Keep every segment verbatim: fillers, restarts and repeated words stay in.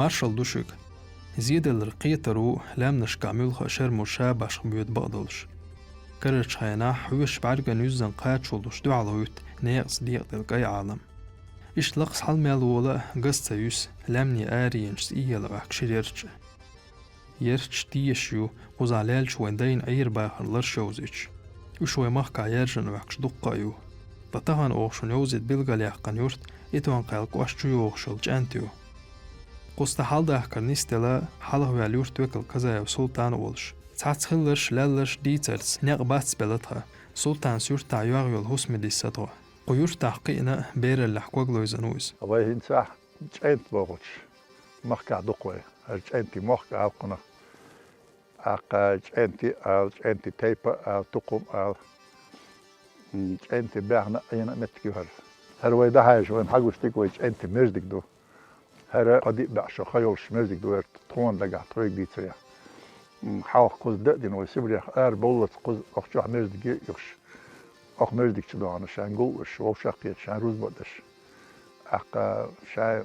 Маршалла ду шуьга. Зеделлар кхетар ву, лаьмнашкахь муьлхха а шермур ша башха боьду бакъдолуш. Карарчу хенахь хьоьшуш бӀаьргана юьззина кхачалуш дуьхьал гӀуьтту некъаца декъаделла кӀай Ӏалам. Иштта лакхахь хьала мел вола а, газ ца юьсу, лаьмнийн аренашца ийла Ӏохкуш ерча. Ерчаш тешаш ю, кхузахь лелча вайн дайна Ӏер-бахаран ларш йовзуьйтуш. Уьш вайн махкахь яьржина Ӏохкуш дуккха а ю. Ткъа тахана оха шуна йовзийта билгалъяьккхина юрт Итон-Кхаьлла кӀоштан чу йогӀуш йолу ЧӀаьнта ю. Кхузахь хьаладахкар нисделла, хьалхаваьлла юрт векал Казаев Султан а волуш. Цхьацца хилларш, лелларш дийцарца некъ бац белла тхан, Султанс юьртахь йогӀу йолу хӀусамдис ца тхо. Кху юьртахь кхиъна а, бераллехь ког лойзина ву иза. Вай хӀинца ахь ЧӀаьнта бохучу махкахь ду-кх вай. ХӀара ЧӀаьнтийн мохк ала кхунах. ТӀаккха ЧӀаьнти ала, ЧӀаьнти тайпа ала, тукхум ала. М, ЧӀаьнти баьхна а, Ӏийна а меттиг ю хӀара. ХӀара вай дӀахьаьжча, вайна хьагуш дерг вай ЧӀаьнти мерждиг ду. ХӀара кхо-диъ бӀе шо хан йолуш мерждиг ду хӀара, тхуна дагахь тхоьга дийцарехь. М, хьалха кхуза дан а дина вай Сибрех ара бовллалц кхуза, оху чохь мерждиг ю юхуш. Оху мерждиг чу догӀна шайн гулъеш, вовшах а кхеташ, шайн рузба а деш. ТӀаккха шайн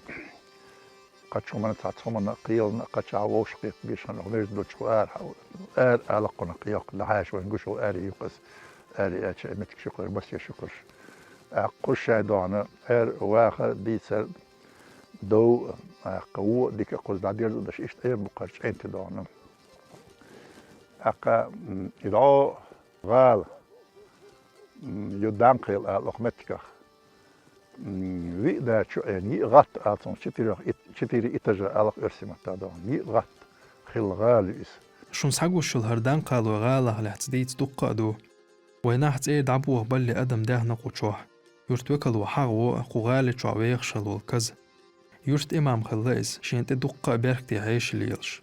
кхачу хӀуманна, цхьацца хӀуманна кхелана а, кхачахь вовшах кхетта бешахана оху мерждиг долчу ара, ара ала кхунах, кхайоккху, дӀахьаьжча вайна гуш волу аре ю-кх иза. Аре аьлча, и меттигаш ю-кх хӀара, массо а ю-кх хӀорш. ТӀаккха кхуза шайн догӀна, ара ваха, дийцар, дов, тӀаккха вон а, дика а кхуза дӀадерзо а деш, иштта Ӏер бу-кх хӀара ЧӀаьнти догӀна. ТӀаккха, м, и дӀо гӀала, м, ю Данкхел ала оху меттигах. М, виъ дачу Ӏена, йиъ гӀатта ала цунах, четырех эт-, четыре этажа ала-кх оьрсийн маттахь догӀна. Йиъ гӀатта хилла гӀала ю иза. Шуна схьагуш йолу хӀара Данкхалойн гӀалах лаьцна дийца дуккха а ду. Вай нах цӀера дӀабохабалале адам даьхна кху чохь. Юьртан векало хьагӀ во кху гӀали чохь вехаш хилла волу Каза. Юьртан имам хилла иза, шена тӀе дуккха а беркате хьеший лелаш.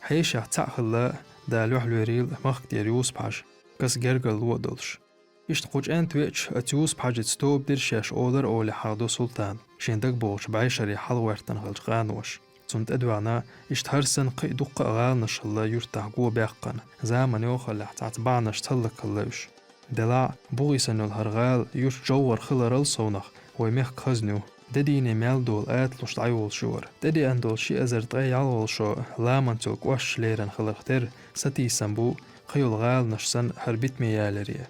Хьешех цхьаъ хилла, Дала юьхь лоьрийла, Махкатера Юсуп-Хьажа, Казан гергарло а долуш. Иштта кху ЧӀаьнта веача, оцу Юсуп-Хьажица тоба дира шаьш олар а олий хьагӀ до Султана, шен дагабогӀучу бӀешарий хьалагӀоьртина хиллачу къаноша. Цунна тӀедоьгӀна, иштта хӀара санна кхин а дуккха а гӀаланаш хилла юьртахь го баьккхина, заманан йохаллехь цхьацца бахьанашца хӀаллакьхилла уьш. Делахь а, бухий санна йолу хӀара гӀала юьртан жовхӀар хиларал совнах, вайн мехкан хазна ю. Де дийне мел долу аталуш дӀайолуш ю хӀара. ТӀедеана долу ши эзар ткъе ялхалгӀа шо ламанца йолу кӀошташ лерина хиларх терра, сатийсам бу, кхин йолу гӀаланаш санна, хӀара битаме яларе.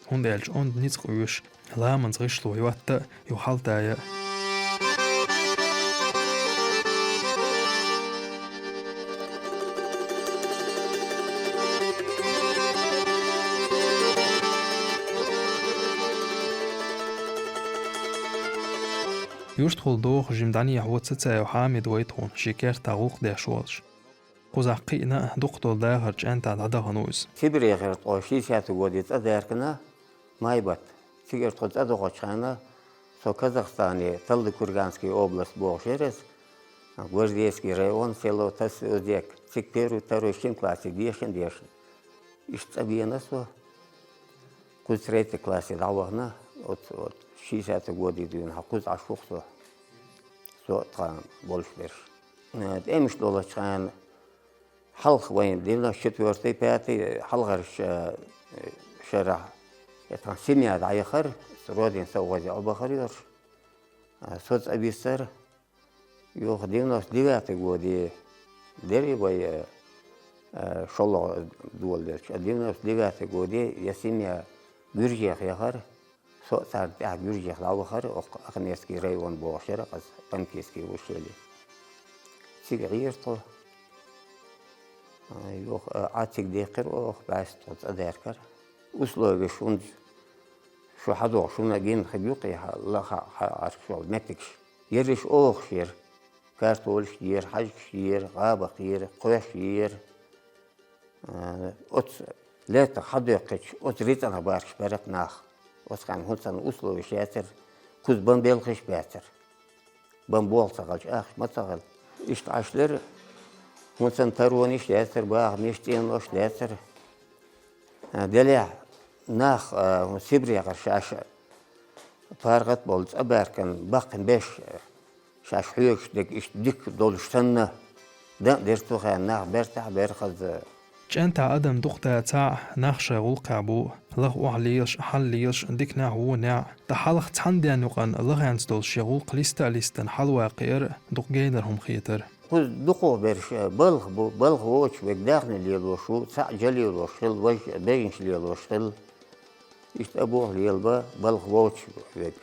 ХӀунда аьлча онда ницкъ оьшу, ламанца гӀишло йотта а, юха хьалатая а. Юьртахула доху жима дӀанехьо Цацаев Хьамид вай тхуна шен кертахь гӀуллакх деш волуш. Кхузахь кхиъна а, дукхах долу дахар ЧӀаьнтахь дӀадахана ву иза. Сибрехера тхо шестидесятый годе цӀа даьхкина, май баттахь. Цигара тхо цӀа дохучу хенахь, со Казахстане, Талдыкурганский область бохуш яра иза, Гвоздейский район, село Тасиозек, цига первый, второй, шина классиг дешна, дешна. Иштта цӀа беана со. Кхуза третий классе дӀавахана, оцу, оцу шестидесятый годе дуьйна, хьан кхуза Ӏаш ву-кх со. Со а тхан болуш берш. Э, тӀемаш долучу хенахь, хьалха вайн девяносто четвёртый, пятый, хьалхарчу, э, шарахь, я тхан семья дӀаяхара, родина совхозе Ӏобахара йош. А, со цӀа бисара, юха девяносто девятый годе дерриг вай, э, э, шолгӀа дола делча. А девяносто девятый годе я семья Гуьржех яхара, со а царна тӀаьхьа Гуьржех дӀавахара, оккха Ахмедский район бохуш яра, хаза Панкийский ущелье. Цига гӀийра тхо. А, юха, а, Ӏа цига дехкира оха, бӀаьста тхо цӀа даьхкира. Условиш хӀунда шу хьадоху, шуна гина хир ю-кх и хьан лаха хьан Ӏаш йолу меттигаш. Ерриш охуш яра. Картолаш ера, хьаьжкӀаш ера, гӀабакх ера, кхоьш ера. А, оцу лаьттах хьадоьккхича, оцу рицкъанах бархаш бара-кх нах. Оцу хенахь хӀунда санна условиш яцара, кхуза бан белхаш а бацара. Бан болх ца хилча, ахча ма ца хила. Иштта Ӏаш дара, хӀунда санна таронаш а дацара, бахамаш, цӀенош а дацара. А, делахь нах, а, Сибрехара шаьш паргӀат болу цӀа баьхкина баккхина беш, шаьш хьоьгуш дерг иштта дика долуш санна, дан а дара цу хенахь, нах бертахь а бара хаза. ЧӀаьнтахь адам дукха дацахь а, нах шайн гӀуллакхехь бу, лаха охьа лелаш, хьалла лелаш, диканехь а, вонехь а. Ткъа хьалха цхьана денна юкъана лахенца долуш шен гӀуллакх листа а листина хьалаваккха хилар дукха генара хӀума хетара. Кхуза дукхагӀа берш, э, балха бу, балха воцуш верг даьхни лелош ву, цхьаъ жа лелош хилла, важа бежанаш лелош хилла. Иштта обоха лелабо балха воцуш верг.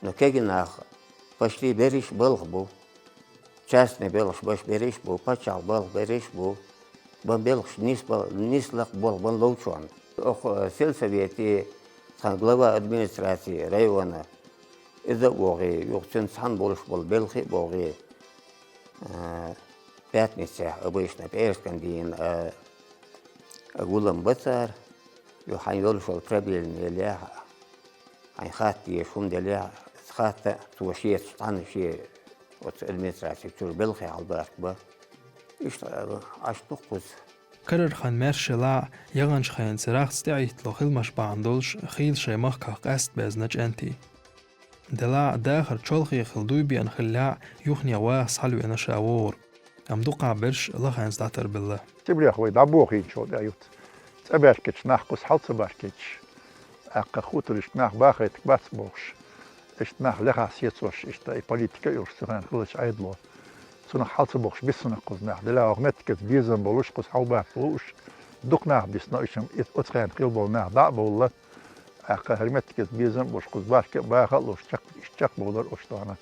Но кегий нах почти берриш балха бу. Частный белхаш беш берриш бу, пачхьалкхан балха берриш бу. Бан белхаш нис бал-, нис лакха болх бан ловчонна. Оха, э, сельсовете цхьана глава администрации района иза а вогӀий, юха цуьнца цхьаьна болуш болу белхий а богӀий. А, пятницехь обычно, пӀераскан дийнахь, а, а, гулам бо цара, юха хьайна йолуш йолу проблема елахь а, хьайна хатта дезаш хӀума делахь а, хатта а цо шеца цхьаьна шен оцу администраци чуьра белхий хьалабаьхка бо. Иштта, а, Ӏаш ду кхуза. Карара хан маьрша елахь а, яханчу хенца рагӀца тӀехӀиттало хиламаш бахьана долуш, хийла шайн махках къаста безна ЧӀентий. Делахь а дахар чолхе хила дуй беана хиллехь а, юхане ваха схьалвеана ша вогӀург. Амма дукхахберш лахьанца дӀатарбелла. Сибрех вай дӀабохийначул тӀаьхьа юха цӀа баьхкича нах кхуза хьал ца баьхкича, тӀаккха хуторашка нах бахийтарг бац бохуш, иштта нах лехахь сецош, иштта и политика а йолуш цу хенахь хиллачу Ӏедало. Цунах хьал ца бохуш биссина кхуза нах. Делахь оха меттигашца безам болуш, кхуза хьал бац лууш, дукха нах биссина, иштта оцу хенахь хилла болу нах дӀа а бовлла, тӀаккха хӀара меттигашца безам а болуш, кхуза баьхка а, баха а лууш, чекх-, иштта чекхбовлура уьш тахана.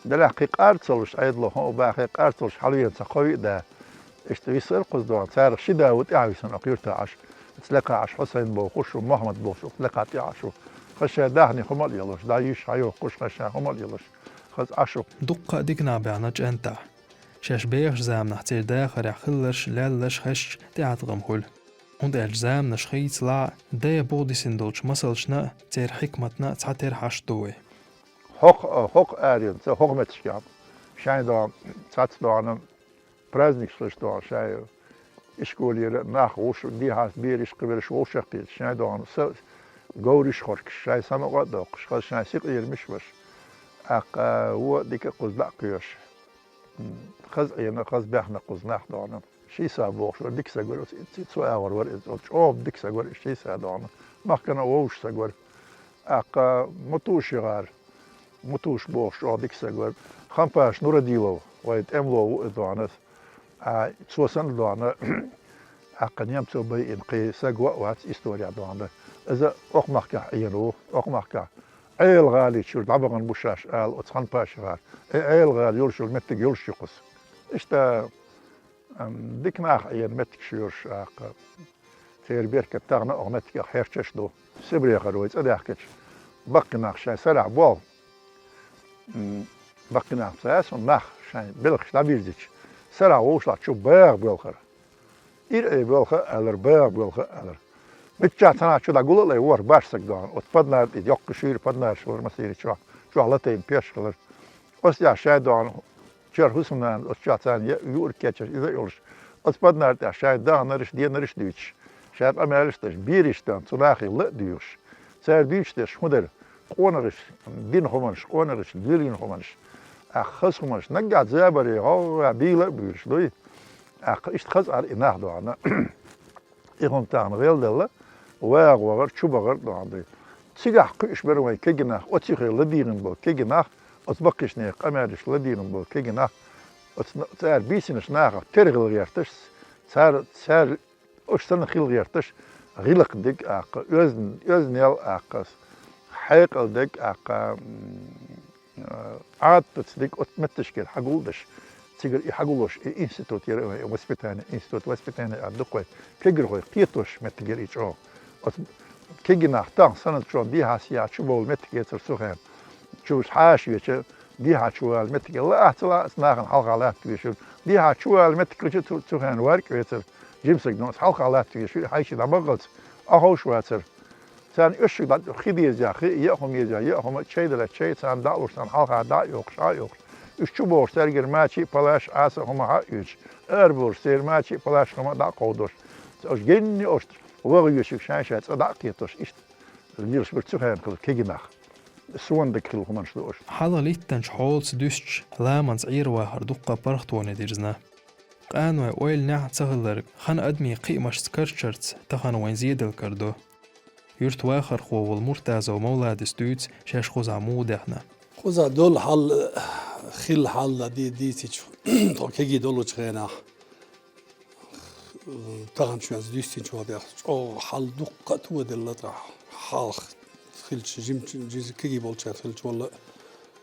Делахь кхин къар ца луш, Ӏедало хӀун а бахий, къар ца луш хьалавеана цхьа кхо-виъ да. Иштта висира кхуза дохьа. Царах ши да ву тӀаьхьа висина оха юьртахь Ӏаш. Оцу лекха Ӏаш Хьусайн бохуш ву, Мохьмад бохуш, оцу лекха тӀе Ӏаш ву. Хаза шайн даьхни хӀума а лелош, дӀа йиш хьайохуш, хаза шайн хӀума а лелош, хаза Ӏаш ву. Дуккха а дика нах баьхна ЧӀентахь. Шаьш бехачу заманахь церан дахарехь хилларш, лелларш хезча, тӀеӀаткъам хуьлу. ХӀунда аьлча заманаш хийцалахь а, дайн буха дисина долчу масалшна а, церан хьикматна а цхьатерра хьашт ду вай. ХӀокху, хӀокху аренца, хӀокху меттигашкахь шайн догӀна, цхьацца догӀна праздникаш хилча догӀна, шайн ишколера нах вовшах, дехьа бераш, кхиберш вовшах кхеташ, шайн догӀна са говраш хоркуш, шайн самукъа а доккхуш, хаза шайн синкъерамаш а беш. ТӀаккха вон дика а кхуза дӀа а кхоьхьуш. М, хаза Ӏийна, хаза баьхна кхуза нах догӀна. Шийса бохуш вара, дика стаг вара, оцу, цу агӀор вара иза, оцу чӀогӀа дика стаг вара иза, Шийса догӀна. Махкана а вовшах стаг вара. ТӀаккха Мутуши гӀар, Мутуш бохуш чӀогӀа дика стаг вара. Ханпаша Нурадилов, вайн тӀемало ву иза догӀна. А, цо санна догӀна, тӀаккха немцо байина кхин стаг ван а вац, история догӀна. Иза окху махкахь Ӏийна ву, окху махкахь. Ӏела-гӀали чуьра дӀабахана бу шаьш ала оцу Ханпаша гӀар. Э, Ӏела-гӀала йолуш йолу меттиг йолуш ю кхуза. Иштта, ам, дика нах Ӏийна меттигаш йолуш, тӀаккха церан беркат тахана а оха меттигах хьерчаш а ду. Сибрехара вай цӀа даьхкича, баккхий нах шайн сарахь болх, м, баккхий нах ца яц хӀума, нах шайн белхаш дӀабирзича, сарахь вовшахь чу багӀа боьлхура. Ира Ӏе боьлху а алара, багӀа боьлху а алара. Миччахь цхьанхьа чу дӀагуллале ворхӀ баш стаг догӀна. Оцу Паднар тӀе йоккха шуьйра Паднарш вара масийра чохь, чохь латайна пеш хилар. Оцу тӀехь шайн догӀна чара хӀусамнана, оцу чохь царна е-, юург кечъеш иза а йолуш. Оцу Паднар тӀехь шайн даханарш, денарш а дуьйцуш, шайн къамелаш а деш, бераш а тан, цу нахе ла а доьхуш. Цара дуьйцуш дерш хӀун дара? КъонахӀаш дина хӀуманаш, къонахӀаш лелийна хӀуманаш. Ахь хаза хӀуманаш, наггахь забаре, гӀовгӀа, бийла а буьйлуш дуй. Ахь иштта хаза Ӏара и нах догӀна. И хӀума тахана гӀелделла, вагӀа вахар, чу бахар а догӀна дуй. Цигахь кхуьуш бара вайн кегий нах, оцу юххе ладийгӀина болу кегий нах, оцу баккхийчу нехан къамелаш ладийгӀина болу кегий нах, оцу на-, цара бийсинарш нахах тера хила гӀерташ, цара, цара Уьш санна хила гӀерташ, гӀиллакх дерг а кху, оьзн-, оьзнел а кху, хьекъал дерг а кху, м, Ӏадатаца дерг оцу меттигашкара хьагулдеш. Цигара и хьагулош, и институт яра вайн, воспитание, институт воспитания а ду-кх вай, кегийрхой кхетош меттиг яра и чӀогӀа. Оцу кегий нах тахана санна чӀогӀа дехьа-сехьа чу бовла меттиг яцара цу хенахь. Чу уьш хьаша веча, дехьа чу вала меттиг лаахь ца лаахь, оцу нахана хьалха латта везаш вара. Дехьа чу вала меттиг хилча, цу, цу хенахь варг а вецара, жимсаг дон, оцу хьалха латта везаш вара, хьайши дӀабаххалц, Ӏоховш вацара. Царна оьшшиг дӀа хи деза, хи, яа хӀума еза, яа хӀума, чай дала, чай, царна дӀа а луш, царна хьалха дӀа а йохуш, Ӏа а йохуш. Уьш чу бохуш, цаьргара мачи а, палаш а, Ӏаса хӀума хьа а оьцуш. Ара бохуш, церан мачи а, палаш хӀума дӀа а кховдош. Уьш генни оьшуш, ваха везаш шайн-шайн цӀа дӀа а кхетош, иштта лелаш бара цу хенахь хилла кегий нах. Суна дага хилла хӀуманаш ду уьш. Хьалха литтанчу хьолаца дуьстича, ламанца Ӏер-вахар дуккха паргӀатоне дирзина. Къанойн ойланехь а ца хилларг, ханна адамийн кхиамашца карчарца тахана вайн зеделла карадо. Юьртан вахархо волу Муртазов Мовладис дуьйцу шаьш кхузахь муха даьхна. Кхузахь долу хьал, Хилла хьал ди-, дийцича, тхо кегий долчу хенахь, тахана шуьца дуьстинчу вадех, чӀогӀа хьал дуккха а тоделла тӀехь, хьалха хилча, жимчу, жи-, кегий болчаьрца хилча валла.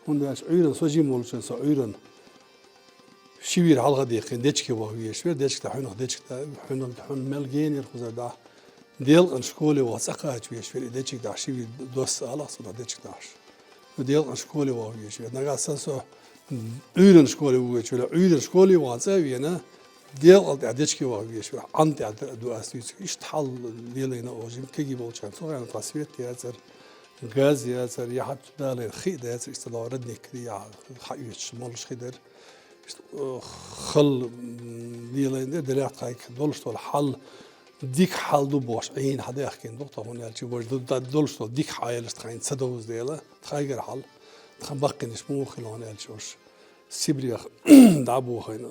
ХӀунда аьлча Ӏуьйранна, со жима волчу хенахь, со Ӏуьйранна ши вир хьалха дехкина, дечке ваха везаш вара, дечка тӀе хьуьнах, дечка тӀе хьуьнах, хьуна мел генера кхузара дахьа. Делкъан школе ваха цӀа кхача везаш вара, и дечиг дахьа ши вир досса алахь, со дечиг дахьаш. Ну, делкъан школе ваха везаш вара. Нагахь сан со Ӏуьйранна школе ву вечу вара, Ӏуьйранна школе ваха цӀа а вена, делкъал тӀехь дечке ваха везаш вара, Ӏан тӀехь ду ас дуьйцу. Иштта хьал лелийна оха жима кегий болчарна. Цу хенахь тхан свет яцара, газ яцара, я хьатта далийна хи а дацара, иштта ло родник, я хьаоьцуш молуш хи дара. Иштта, э, хала, м, лелайна дара, делахь тхайга долуш долу хьал, дика хьал ду бохуш, Ӏийна хьадаьхкина ду тхо, хӀунда аьлча важа ду, да-, долуш долу дика хьал тхайна ца довза дела, тхайгара хьал, тхан баккхийнаш муха хила, хӀунда аьлча уьш Сибрех дӀабохийна.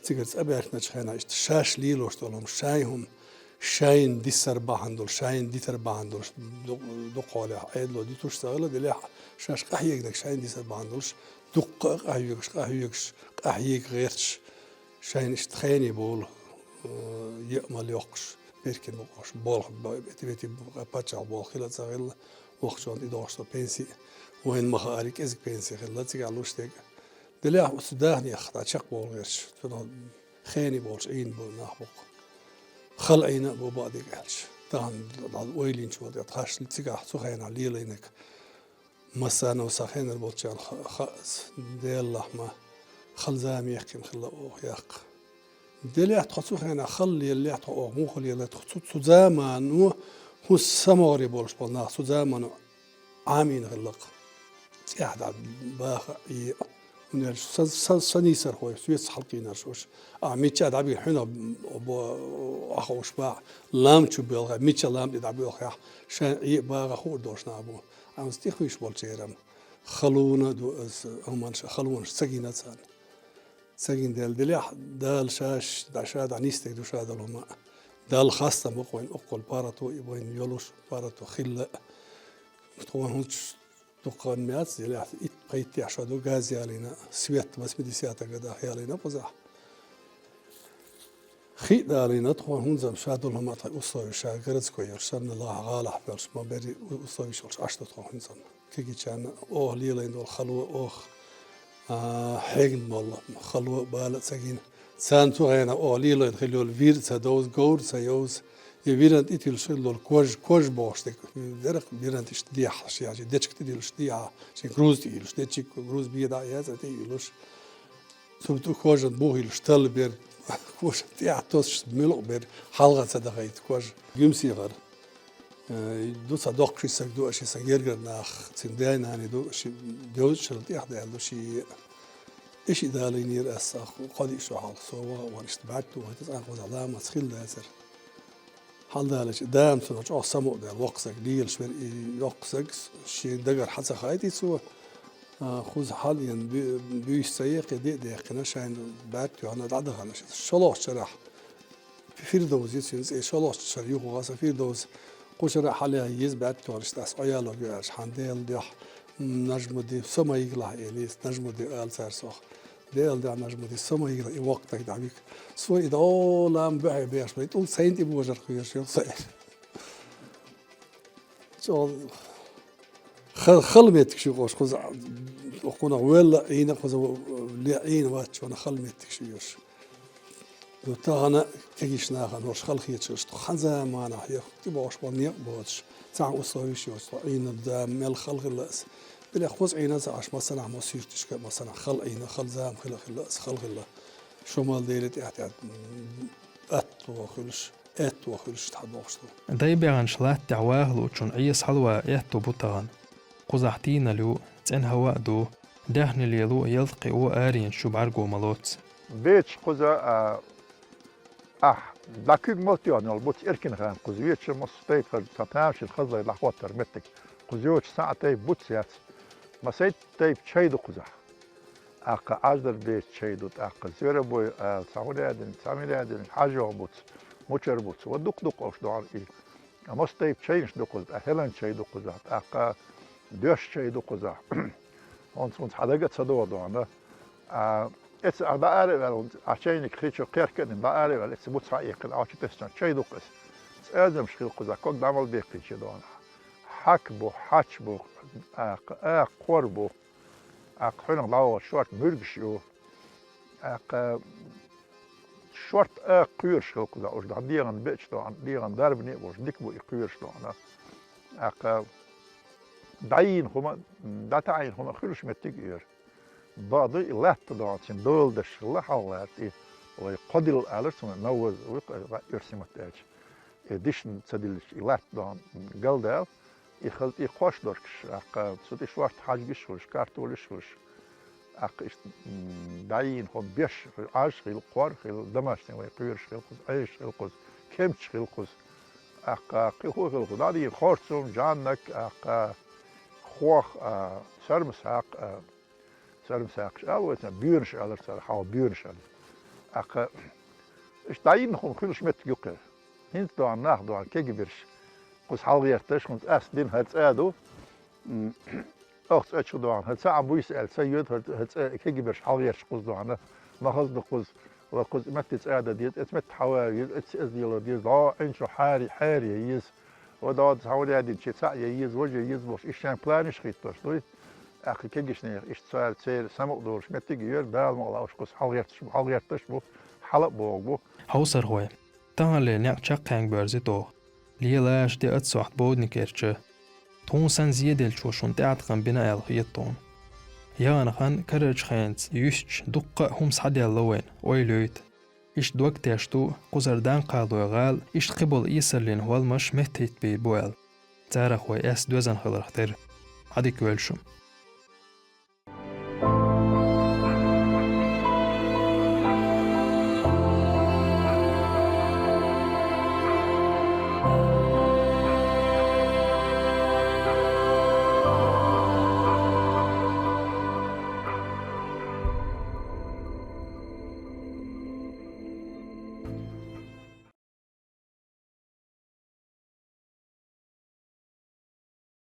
Цигара цӀа баьхкиначу хенахь иштта шаьш лелош долу хӀума, шайн хӀума, шайна дисар бахьана долуш, шайна дитар бахьана долуш ду-, дукхахьолехь Ӏедало дитуш ца хилла, делахь шаьш къахьеганарг шайна дисар бахьана долуш, дуккха а къахьоьгуш, къахьоьгуш, къахьега гӀерташ, шайна иштта хене бовла, э, еа мала йоккхуш, беркина букъош, болх б-, бети, бети б-, паччахь болх хила ца хилла, воккхачунна тӀедогӀуш со пенси, вайна ма хаарий кӀезиг пенси хилла, цигахь луш дерг. Делахь оцу дахнех дӀа чекхбовла гӀерташ, цунах хене болуш Ӏийна бу нах бу-кх. Хала Ӏийна а бу бакъдерг аьлча. Тахана дӀа ойла йинчу вадех, тхаьш цигахь цу хенахь лелийнарг. Массарна сан хенара болчарна ха-, хааза, Делахь ма, хала зама яьккхина хилла оха яккха. Делахь тхо цу хенахь хала лелалехь тхо оха муха лелале, тхо цу, цу замано хӀун самогӀаре болуш болу нах, цу замано Ӏамийна хилла-кх. ЦӀехь дӀа баха а, Ӏе а. ХӀунда аьлча сан, сан, сан нийсархой, соьца хьалкхийнарш уьш. Ахьа мичча а дӀабига хьуьнах бо-, ахьа уьш бахьа, лам чу боьлхехь, мичча лам тӀе дӀабоьлхехь, шайн Ӏе а баха хуур долуш нах бу. Амма тӀехуьйсуш болчеран халонаш ду аса, амма ша халонаш ца гина царна. Ца гина дела, делахь Дала шаьш, дӀа ша дӀа нисдерг ду ша долу хӀума. Далла хастам бу-кх вайн оккхул паргӀато и вайн йолуш, паргӀато хилла. Тхо хӀунда дукха хан яц, делахь итт-пхийтта шо ду газ ялийна, свет восьмидесятых годах ялийна кхузахь. Хи а далийна тхо, хӀунзам ша долу хӀума тхайн условиш, ша городской йолуш, санна лаха гӀалахь болуш, ма берри условиш йолуш Ӏаш ду тхо хӀунзам. Кегийчарна оха лелийна долу хало, оха, а, хьегна болу хало, бала а ца гина. Царна цу хенахь оха лелийна хилла йолу вир а ца довза, говр а ца йовза. И виран тӀе тилуш хилла долу кож, кож бохуш дерг, дерриг виран тӀе иштта дехьа, шен дечка тӀе тилуш дехьа, шен груз тӀе йилуш, дечиг груз бен дӀа а яцара тӀе а йилуш. Цу тӀе кожан бухийла шталла бер, кожан тӀехь тосуш муьлкъа бер, хьалха ца дахийта кожа. Гуьмсехара, э, ду ца доккхуш стаг ду, аша сан гергара нах, цуьнан дай-наний ду, ши девзачарал тӀехь даьлла ду, ши и ши далийнера аса, кхо-диъ шо хьалха со ваха а ван, иштта баьрг тухийта, цкъа кхузахь ламаца хилла дацара. Хьалдалича, дама цунах чӀогӀа самукъадаьлла, воккха саг лелаш вара и, воккха саг, шен дагара хьа ца хаийтий цо, а, кхуза хьалъен буь-, буьйса ца еккхий, де а дехкина, шайна баьрг тоьхна дӀадахана. ШолгӀачу шарахь Фирдовс ю цуьнан цӀе, шолгӀачу шарахь юха ваха сан Фирдовс, кху шарахь хьалъяхьа еза баьрг тоьхна, иштта ас Ӏояло гуьраш, хьан Делан дуьхьа, Нажмуди, со ма йигалахь, элийца, Нажмуди ала цара сох. Делан дуьхьа, Нажмуди, со ма йигалахь, и воккха стаг дӀавига. Со и дӀо лам буьхье беш, вай тӀул сайна тӀе божарх везаш йолу со эр. ЧӀогӀа ха-, хала меттигаш ю кхуза, кхуза, кхунах велла а Ӏийна, кхуза ле Ӏийна вац, чӀогӀа хала меттигаш ю уьш. Ду тахана кегийчу нахана хӀорш хала хеташ, тхо хьан заманахь яхка тӀебогӀуш болу некъ боцуш, цхьаьна условиш йоцу тхо Ӏийна зама мел хала хилла аса. Делахь кхуза Ӏийна ца Ӏаш, массанахь мо суьрташка, массанахь хала Ӏийна, хала зама хила хилла аса, хала хилла. Шо мала Делан тӀехь тӀе, м, атто хуьлуш, аьтто хуьлуш тхьа бохуш ду. Дай баьхначу латта тӀехь ваха луучун Ӏеса хьалаван аьтто бу тахана. Кхузахь тийналла ю, цӀена хӀаваъ ду, даьхни лело, ялта кхио аренаш ю, бӀаьрго ма лоццу. Бецаш кхуза, а, ахь дӀа куьг ма тоьхна йолу буц эркина хан кхуза веча, массо тайпа хаза, цхьа тамашийна хазлай дӀахӀоттар меттиг. Кхуза йоцуш цхьа а тайпа буц яц. Масейтта тайпа чай ду кхузахь. ТӀаккха Ӏаждар беца чай ду, тӀаккха зверобой ала, цхьа хӀун яздина, цхьа мила яздина, хьажох буц, мучар буц. Ва дукха-дукха уьш ду хьан и. Ткъа массо тайпа чайнаш ду кхуза, тӀаккха хӀелан чай ду кхузахь, тӀаккха доьш чай ду кхузахь. Онц, онц хьадага ца доха доана. А, эца а дӀаара ваьлла, а чайник хи чу кхерка а дина дӀаара ваьлла, эца буц хьаэккхина, а чу тесчан чай дукха эца. ЦӀазамш хила кхуза, ког дӀамал беккхинча доана. Хьак бу, хьач бу, а, а, кхор бу. А, хьуьнах дӀавахача шорта муьргаш ю. А, шорта а кхоьруш хила кхуза, уж дӀадегӀан беча доана, дегӀан дарбане а болуш, дика бу и кхоьруш доана. А, дӀайийна хӀума, дӀатаӀийна хӀума хуьлуш меттиг а ю. Бакъду и латта доана, цуьнан дола даш хилла хьалха лаьтта, и вай кхо дилла алар цунах, навоз вуй, оьрсийн матта аьлча. И дишна ца диллича, и латта доана галдаьлла, и хаза тӀе кхош доркаш, аккха, цу тӀе шорта хьажгаш хуьлуш, картолиш хуьлуш, аккха иштта, м, дӀайийна хӀума беш, Ӏаж хила, кхор хила, домашний вай кхоьруш хила кхуза, Ӏеш хила кхуза, кемчаш хила кхуза, аккха, кхин хӀун хила кхуза, дӀадийна хорцум, жаннак, аккха, хох, а, сормасакх, а, сормасакхаш ала вай царна, боьнаш алар цара, хьалха боьнаш ала. Аккха, иштта дӀайийна хӀума хуьлуш меттиг ю кхера. ХӀинца доана нах доана кегаберш, кхуза хьалгӀерташ, хӀинца ас дина хӀара цӀа ду. М, оха цӀа чу доана, хӀара цӀа Ӏа буьйса аьлла, ца йоьду хӀара, хӀара цӀа кегаберш хьалгӀерташ кхуза доана. Ма хаза ду кхуза, ва кхуза метте цӀа дан деза, эца метте хьава веза, эца эза лело деза, дӀо Ӏин чу хьари, хьари еза. Ва дӀо цхьа вари динчи цхьаъ я еза, важа еза бохуш, иштта шайн планаш хӀиттош дуй. Аккха кегийчу нехан иштта цара церан самукъа долуш меттиг а йора, Дала ма лаъуш кхуза хьалгӀерташ бу, хьалгӀерташ бу, хьала а богӀу бу. Хьовсархой, таханлера некъ чаккхенга боьрзий тох. Лелаш де аццохьта бовдникерча. Тхуна санна зеделлачо шуна тӀеӀаткъам бина аьлла хета тхуна. Яхана хан карарчу хенца юьстича дуккха а хӀума схьаделла вайна, ойла йойта. Иштта дог теш ду, кхузара Данкхалой гӀала, иштта кхиболу эсарлин хӀолламаш меттахӀиттабийр бу аьлла. Царах вай эс доьзна хиларх тера. Ӏадика йойла шу.